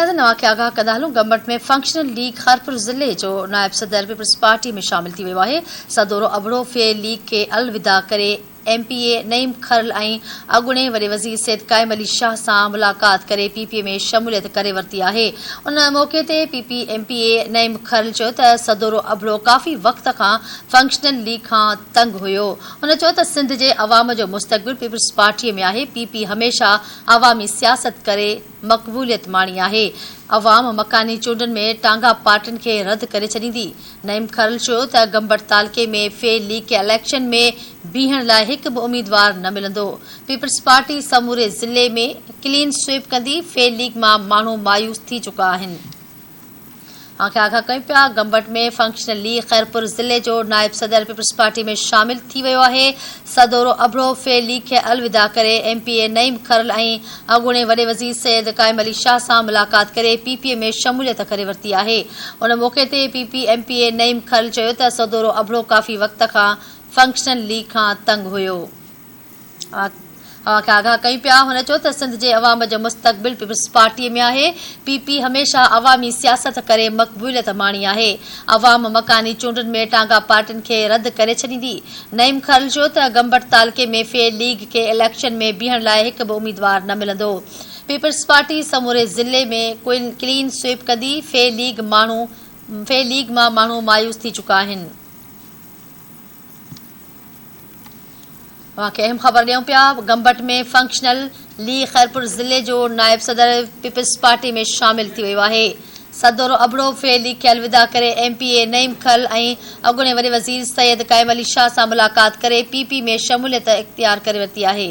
ناظرين اوهان کي آگاهه ڪندا هلون گمبٽ ۾ فنڪشنل ليگ خيرپور ضلعي جو نائب صدر پيپلز پارٽي ۾ شامل ٿي ويو آهي سدورو ابڙو في ليگ کي الوداع ڪري M P A Naeem Kharal ۽ اڳوڻي وڏي وزير سيد قائم علي شاهه سان ملاقات ڪري پي پي ۾ شموليت ڪري ورتي آهي ان موقعي تي P P M P A Naeem Kharal چيو ته سدورو ابڙو ڪافي وقت کان فنڪشنل ليگ کان تنگ هيو هن چيو ته سنڌ جي عوام جو مستقبل پيپلز پارٽي ۾ آهي پي پي هميشه عوامي سياست ڪري مقبوليت ماڻي آهي، عوام مڪاني چونڊن ۾ ٽانگا پارٽين کي رد ڪري ڇڏيندي. نعيم کرل چيو ته گمبٽ تعلقي ۾ في ليگ کي اليڪشن ۾ بيهڻ لاء هڪ به اميدوار نه ملندو، پيپلز پارٽي سموري ضلعي ۾ ڪلين سوئيپ ڪندي، في ليگ مان ماڻهو مايوس ٿي چڪا آهن. اوهان کي آگاهه ڪيون پيا گمبٽ ۾ فنڪشنل ليگ خيرپور ضلعي جو نائب صدر پيپلز پارٽي ۾ شامل ٿي ويو آهي سدورو ابڙو في ليگ کي الوداع ڪري M P A Naeem Kharal ۽ اڳوڻي وڏي وزير سيد قائم علي شاهه سان ملاقات ڪري پي پي ۾ شموليت ڪري ورتي آهي ان موقعي تي P P M P A Naeem Kharal چيو ته سدورو ابڙو ڪافي وقت کان فنڪشنل ليگ کان تنگ هيو. اوهان کي آگاهه ڪيون پيا. هن چيو ته سنڌ جي عوام جو مستقبل پيپلز پارٽي ۾ آهي، پي پي هميشه عوامي سياست ڪري مقبوليت ماڻي آهي، عوام مڪاني چونڊن ۾ ٽانگا پارٽين کي رد ڪري ڇڏيندي. نعيم کرل چيو ته گمبٽ تعلقي ۾ في ليگ کي اليڪشن ۾ بيهڻ لاء هڪ به اميدوار نه ملندو، پيپلز پارٽي سموري ضلعي ۾ ڪلين سوئيپ ڪندي، في ليگ ماڻهو في ليگ مان ماڻهو مايوس ٿي چڪا آهن. اوهان کي اهم خبر ڏيون پيا گمبٽ ۾ فنڪشنل ليگ خيرپور ضلعي جو نائب صدر پيپلز پارٽي ۾ شامل ٿي ويو آهي سدورو ابڙو في ليگ کي الوداع ڪري M P A Naeem Kharal ۽ اڳوڻي وڏي وزير سيد قائم علي شاهه سان ملاقات ڪري پي پي ۾ شموليت اختيار ڪري ورتي آهي.